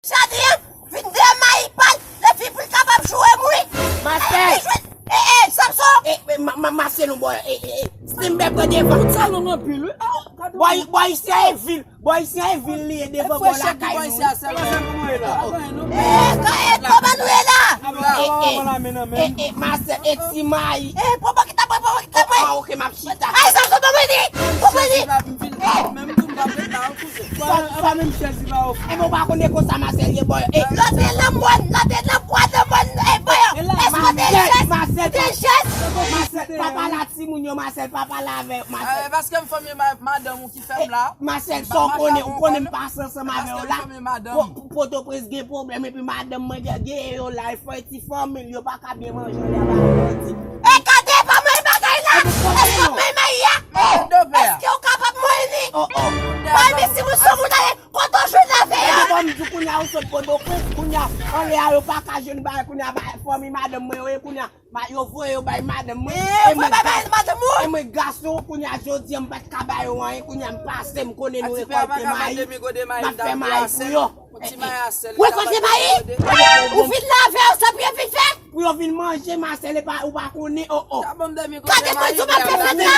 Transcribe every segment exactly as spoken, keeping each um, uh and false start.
Chadyen vin dèyè mayi pa l, lè fi pou l kapab joure m, wi. Masèl! Li jwenn, e, e, Samson! E, e, ma, ma, Masèl, yon bò, e, e, e, Slimbe pran devan. Kout sa long anpil, wi. Ah, gade. Bò, bò isi a e vil, bò isi a e vil li ye devan bò lakay nou. Bò isi a sèlman. E, ka, e, kòman nou ye la? E, e, e, e, Masèl, e ti mayi. E, pran bò ki ta pran, pran bò ki ta pran. Ah, ok, m ap chita. Ay, Samson, pran mwen li. Pran mwen li. Menm tou m pa ret la, wi. Fò, fò menm chèz li pa ofri. Enben, ou pa konnen konsa Masèl ye, bòy. E, lòt e lanmòn, lòt e lanmòn, e, bòy. Èske w te chèz? Masèl, te chèz? Masèl, pa pale a timoun yo, Masèl, pa pale avè yo, Masèl. Eh, paske m fanmi ma-, madanm ou ki fè m la. Masèl, sa w konnen, ou konnen m pase ansanm avè w la. Paske m fanmi madanm. Po-, Pòtoprens gen pwoblèm, epi madanm mwen gen, gen yo la, e fò e ti fanmi l, yo pa ka byen manje, lè ba yo manti. E gade pa mwen bagay la! Èske w mwen mayi a? Èske w kapab mwen li? Oh, oh. Bay mesi moun sou moun ale, kote w jwenn avè a? Ebyen, ban m di w kounye a, ou sot Pòtoprens, kounye a, anlè a, yo pa ka jwenn bagay, kounye a, ba, fanmi madanm mwen yo ye, kounye a, ma, yo voye yo bay madanm mwen. E, yo voye bay madanm ou? E mwen gason, kounye a, jodi a, m pa t ka ba yo anyen, kounye a, m pase, m konnen nou rekòlte mayi, m ap fè mayi pou yo. Yon ti mayi a sèl. Ou rekòlte mayi? Ou vin la avè yo, sa pou yo vin fè? Pou yo vin manje, Masèl, e pa, ou pa konnen, oh, oh. Gade kòman w ap fè fèt la.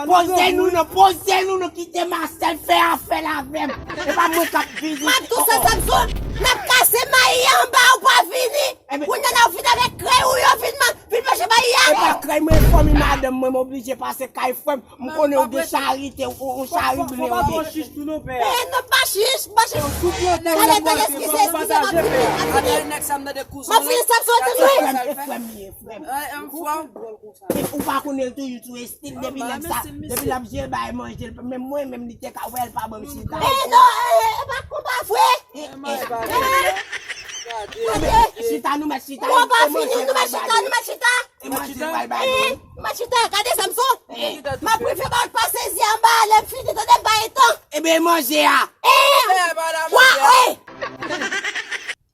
Poze nou non, poze nou non, kite Masèl fè afè l avè m. E pa mwen k ap vini. M ap di w sa, Samson, m ap kase mayi a anba, ou pa vini. Kounye a la, ou vin avèk krèy ou yo, vin man-, vin manje mayi a. E pa krèy mwen, fanmi madanm mwen, m oblije pase kay frè m. M konnen w gen charite, w, w charible w ye. E non, pa chich, pa chich. Talè, talè, eskize, eskize, m ap vini, m ap vini. M ap vini, Samson, tande. E frè m, e frè m ye, frè m. E ou pa konnen l toujou sou estil depi nèg sa, depi l ap jere bay manje, menm mwen, menm li te ka wè l pa ban m chita. E non, e, e pa konba vre. Chita, nou mèt chita. Ou pa vini, nou mèt chita, nou mèt chita. E manje pral ba nou. E, machita, gade Samson. M ap prive ba w pa sezi anba, lè m fini, tande m pa gen tan. Ebyen, manje a. E, wa, wi.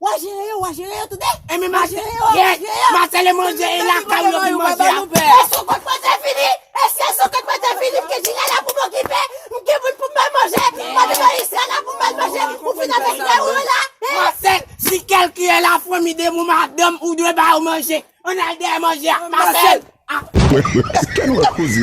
W a jere yo, w a jere yo, tande. E men Masèl, w a jere yo, w a jere yo. Masèl e manje, e lakay yo vin manje a. E sou kont mwen te vini, e se sou kont mwen te vini, m gen jilè la pou m okipe, m gen moun pou m bay manje, mande mwen isi a la pou m bay manje, ou vin avèk lè ou la. Masèl, si kèlkiyè la fanmi de moun madanm, ou dwe ba yo manje. Ann al dèyè manje a, Masèl! Èske nou ka koze?